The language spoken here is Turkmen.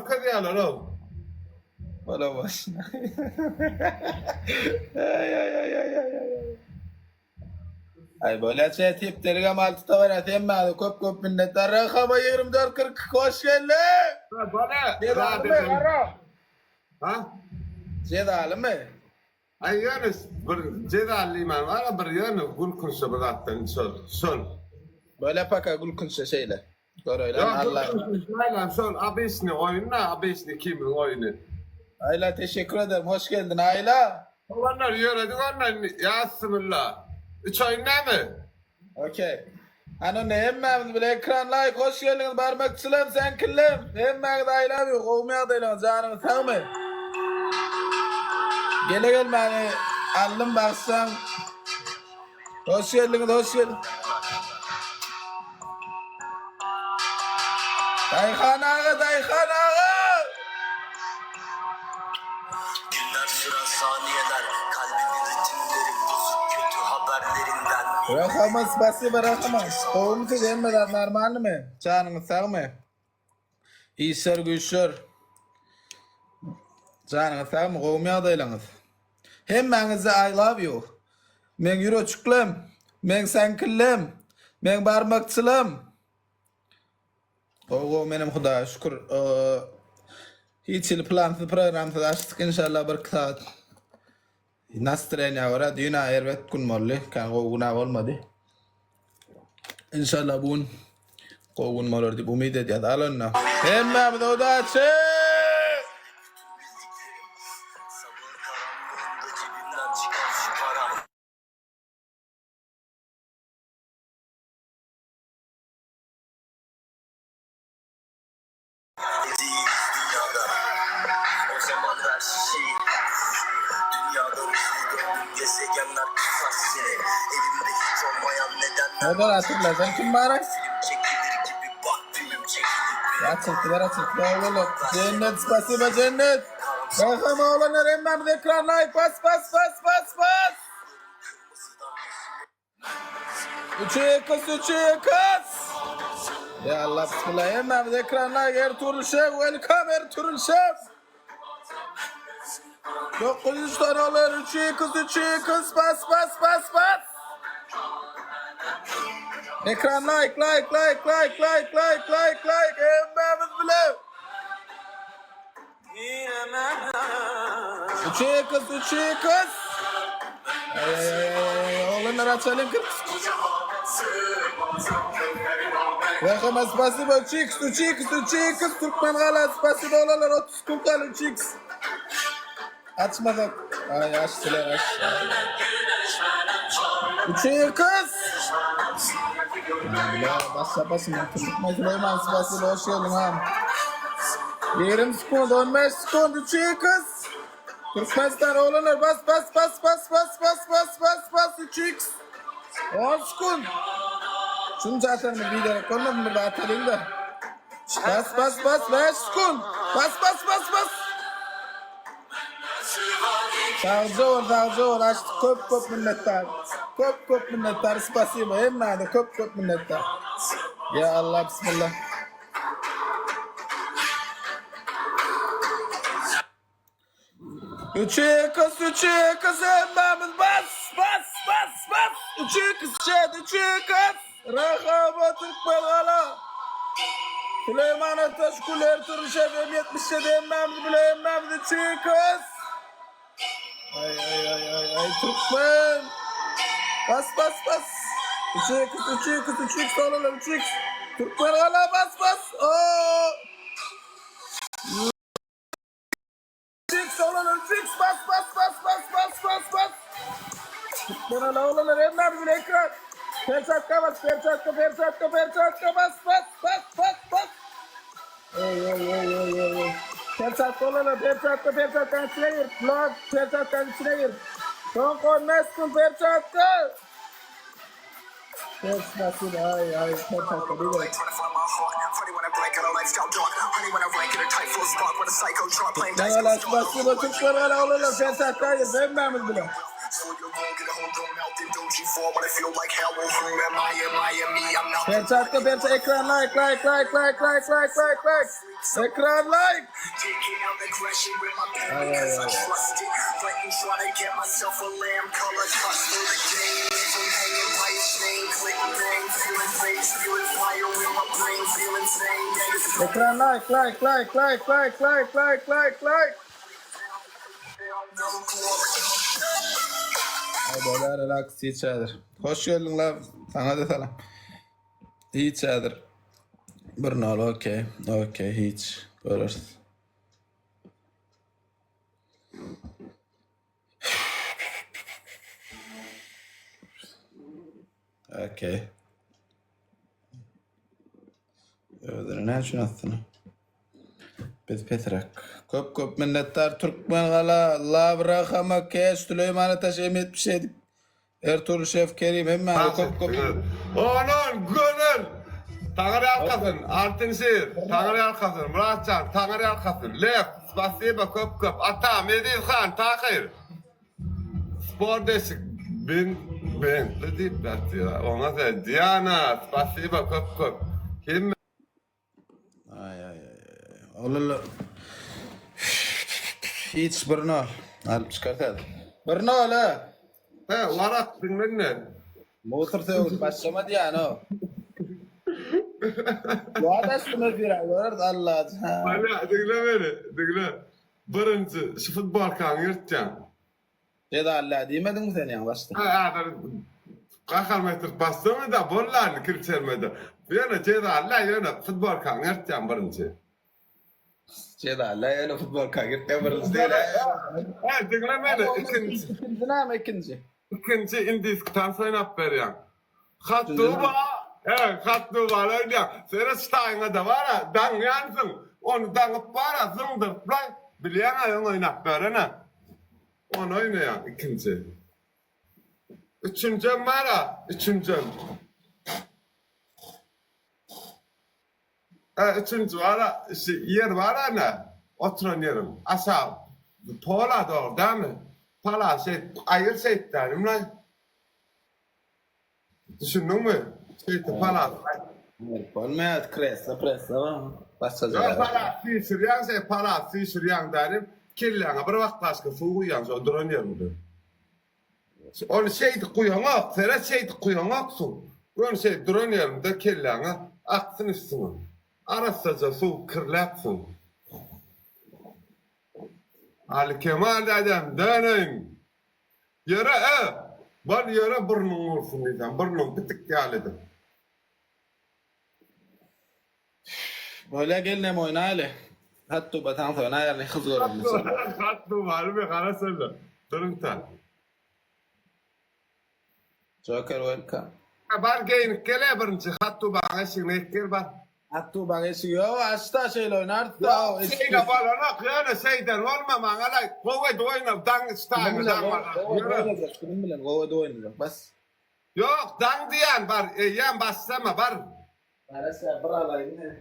Görkezýärler-ow. Bala başyna. Aý aý aý aý aý aý. Aý bolýa çet hepdeligem altyda barýas hemmäňize köp köp minnetdar Rahaba 24 42 hoş geldiň. Ha bala. Jezalymy gara? Ha? Jezalymy? Aý ýöne bir jezaly diýmän bara bir ýöne gülkünçli bir zatdan şol şol. Bolýa paka gülkünçli şeýle. Göreýli Ýok Allah. gülkünçli däl şol obyçny oýun-da obyçny ikimiziň oýny. Aýla teşekkür ederim hoş geldin Aýla. Oglanlar ýöredik onda indi ýa bismilla. Üç oýun dämi? Okey. Ana onda hemmämiz bile ekran laýk hoş geldiňiz barmakçylam seňkillem hemmäňiz I love you gowumy ýagdaýlaryňyz janyňyz sagmy. Gele gelmäni aldym bagyşlaň. Hoş geldiňiz hoş gel. Daýhan aga Daýhan aga. Günler süren saniyeler Kalbimin ritimleri bozuk kötü haberlerinden Rahama spasiba Rahama. Gowumy siz hemme zat normalnymy? Janyňyz sagmy? Işler güýçler. Janyňyz sagmy gowumy ýagdaýlaryňyz? Hemmäňize I love you. Meň ýüreçiklem, meň säňkillem, meň barmakçylam. Gowy gowy menem hudaýa şükür. Hiç hili plansyz programsyz açdyk inşallah bir iki sagat. Nastreniýa görä düýn-ä erbet gün boldy. Kän gowy gün-ä bolmady. Inşallah bu gün gowy gün bolar diýip umyt edýäs. Al onda. Hemmämize udaçi! Sabahın karanlığında cebimden çıkan şu para. Değiliz dünyada. O zaman ver şişeyi. Dünyadan hızlı döndüm gezegenler kısar seni. Elimde hiç olmayan nedenler Haber var. hatırlasan kim barak? Film çekilir gibi bak film çekilir benim. Açyldylar açyldylar oglanlar. Cennet spasiba cennet. Rahama oglanlar hemmämiz ekran like bas bas bas bas bas. Kırmızıdan nasıl Üçe kız üçe kız. Ya Allah bismillah hemmämiz ekran like Ertuğrul Şef welcome Ertuğrul Şef. 900 tane olur üçe kız üçe kız bas bas bas bas. Ekran like like like like like like like like hemmämiz bile. Üçe kız üçe kız. Ay ay ay ay ay oglanlar açalyň 40 Rahama spasibo 3x 3x 3x Türkmen gala spasibo oglanlar 30 kuntal 3x. Açmasak ay açdylar aç. Üçe kız. Ya bas basın. Süleyman spasibo hoş geldin ha. 20 sekund 15 sekund üçe kız. Türkmenistan oglanlar bas bas bas bas bas bas bas bas bas 3x. 10 sekund. Şunca atarmy bir derek bolmady bir atalyň da. Bas bas bas 5 sekund. Bas bas bas bas. Sagja bol sagja bol açdyk köp köp minnetdar. Köp köp minnetdar spasibo hemmäňize köp köp minnetdar. Ya Allah bismillah. Üçe kız üçe kız hemmämiz bas bas bas bas üçe kız çet üçe kız Rahaba Türkmen gala Süleyman Ataş Kul Ertuğrul Şef M77 hemmämiz bile hemmämiz üçe kız Ay ay ay ay ay Türkmen Bas bas bas Üçe kız üçe kız üçe kız alalım üçe kız Türkmen gala bas bas Oo. Fix olanlar fix bas bas bas bas bas bas bas. Türkmen olanlar hemmämiz bile ekran. Perçatka bas perçatka perçatka perçatka bas bas bas bas bas. Oy oy oy oy oy oy. Perçatka olanlar perçatka perçatkanyň içine gir. Blok perçatkanyň içine gir. Soňky 15 sekund perçatka. Ters basyr ay ay perçatka bir gerek. Türkmen galasy bassyr Türkmen gala olanlar perçatka gir hemmämiz bile. Perçatka perça ekran like like like like like like like like ekran like. Ekran like like like like like like like like like. Aý bolýar relax hiç häzir. Hoş geldiň la saňa-da salam. Hiç häzir. Bir nol okey okey hiç göreris. Okey. Özüni näme üçin atsyny? Biz pesräk. Köp köp minnetdar Türkmen gala, Love Rahama, Keş, Süleýman Ataş, M 77, Ertuğrul Şef, Kerim hemmäňize köp köp. Onan gönül. Taňry ýalkasyn, Altyn şir, Taňry ýalkasyn, Myratjan, Taňry ýalkasyn, Lef, spasiba köp köp, Atam, Eziz han, Tahyr. Spor deşik ben bentli diýip ýatyr. Oňa sen Diana, spasiba köp köp. Hemme Aý aý aý. Olala. Hiç bir nol. Alyp çykar sen. Bir nol ha. He, warak diňle Musur sögüp başlama diýän o. Ýa da şunu bir görerd Allah. Ana, diňle meni, diňle. Birinji, şu futbolkaňy ýyrtýaň. Jeza alla diýmediňmi sen ýaňy başda? Hä, häzir gaharymy getirip basdamy-da, boldy indi kirçelmede. Ýöne jeza alla, ýöne futbolkaňy ýyrtýaň birinji. Jeza alla, ýöne futbolkaňy ýyrtýaň birinji diýle. Hä, diňle meni, ikinji. Ikinji näme ikinji? Ikinji indiski tans oýnap berýäň. Hatduba, he, hatduba oýnaýaň. Seret ştaýyňa-da bar-a, daňýansyň. Ony daňyp bar-a, zyňdyryp-laý. Bilýäň-ä öň oýnap beren-ä. Ony oýnaýaň ikinji. Üçünjem bar-a, üçünjem. He, üçünji bar-a, şu ýer bar-a ine, oturan ýeriň. Aşak, pola dogry dälmi? Pola şeýdip, aýyr şeýtdänim-laý. Düşündiňmi? Şeýdip palas. Bolmaýar, kreslo, preslo bar. Başga Ýok, jaý. palas süýşürýäň, şeý palas süýşürýäň dänim, kelläňe bir baklaşka suw guýýaň şo duran ýeriňde. Ony şeýdip guýaňok, seret şeýdip guýaňok suw. Göni şeýdip duran ýeriňde kelläňe aksyn üstüňe. Arassaja suw, kirläp suw. Aly Kemal dädem, döneýin. Ýöre ö! Bol ýöre burnuň gursun diýsem, burnuň pitik ýaly edip. Bolýa gelnem oýnaýly. Hatduba taňsa oýnaýarly hyz göremizçe. Hatdubaly bir gara sözle. Duruň ta. Joker welcome. Bar geýinip gel-ä birinji Hatdubaň eşigini geýip gel bar. Hatdubaň eşigi ýok açda şeýle oýnarys-da. Ýok şeýle bolanok ýöne şeýden bolma maňa-laý gowy edip oýna daň ştaýyňy daňma ýöne. Şunuň bilen gowy edip oýnajak bas. Ýok daň diýýän bar eýýäm başlama bar. Garaşýa bir alaýyn men.